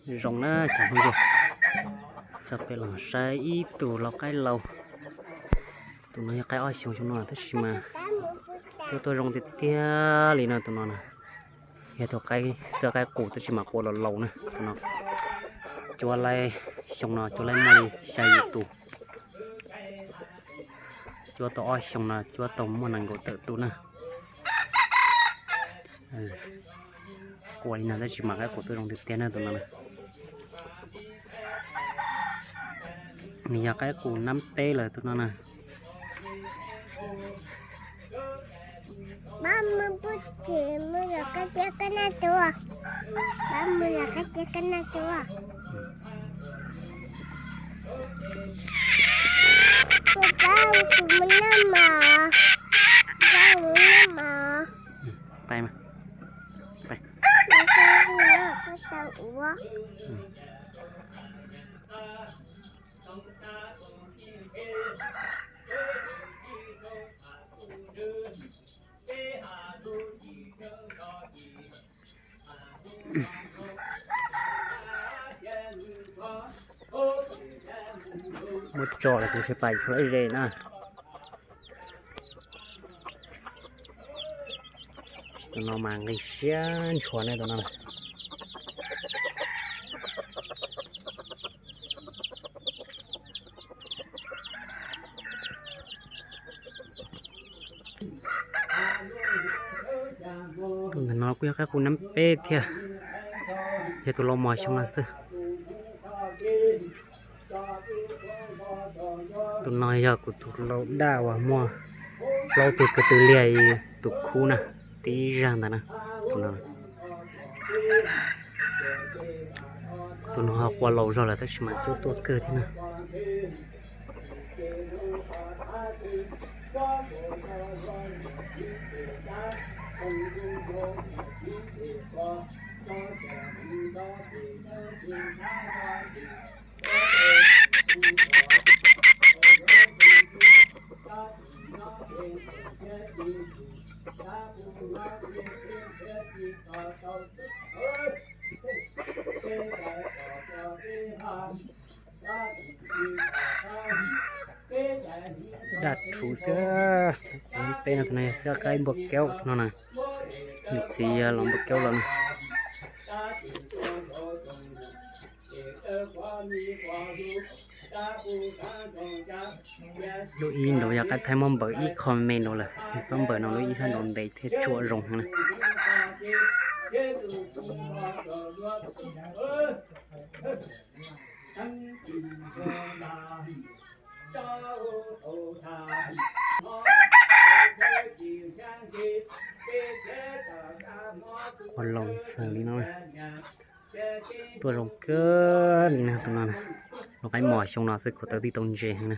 Zoo na cov phooj ywg, coj peb los saib ib tug lau qaib lau. Tus no yog qaib ob xyoos xyoo no tab sis mas cuab tuaj zoo tiag tiag li no. Tus no na yog tus qaib xwb, qaib qus tab sis mas qua laus laus na. Tus no cuab laib xyoo no cuab laib muaj li xya yim tus. Cuab tau ob xyoos no cuab tau muaj nees nkaum tawm tus na. Qua li no tab sis mas qaib qus tuaj zoo tiag tiag na tus no na. Nws yog qaib qus nab peb lawm tus no na. Pais mas. Pais. Muab tso los kuv tsis pais tsuav ze na. Tus no mas nqis siab ntshua ne tus no. Tus ntawm no kuj yog qaib qus nab peb thiab, yog tus lau mos xyoo no xwb. Tus no yog kuv tus lau daj uas muaj plaub tug ko tw liag tus khub na, tib zag ntawd na. Tus no, tus no ho qua laus zog lawm tab sis mas cuab tuaj kawg thiab na. Daj rhuv xwb. Peb no tus no yog xiab qaib npua kaub tus no na. Nws txiv yog los npua kaub los na. Lub ib nraud yog qaib thaib muab npaws ib qho me nraud lawm, xob npaws no lub ib sab nraud ntev thiab tsuam zoo heev na. Ua laus ntxhawv li no, tuaj zoo kawg li na tus no. Lau qaib mos xyoo no xwb kuv tawv tib tau ntses heev na.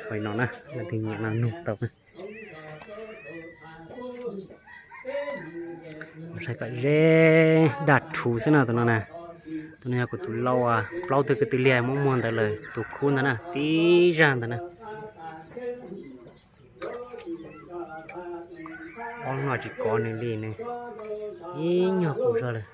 Ua li no na, leej twg nyiam no nug tau. Saib kom ze, daj rhuv xwb no tus no na. Tus no yog kuv tus lau, plaub tug ko tw liag muab muag ntawd lawm, tus khub ntawd na, tib zag ntawd na. Ob hnub no tsis kov nws li, nws ib nyuag qus zog lawm.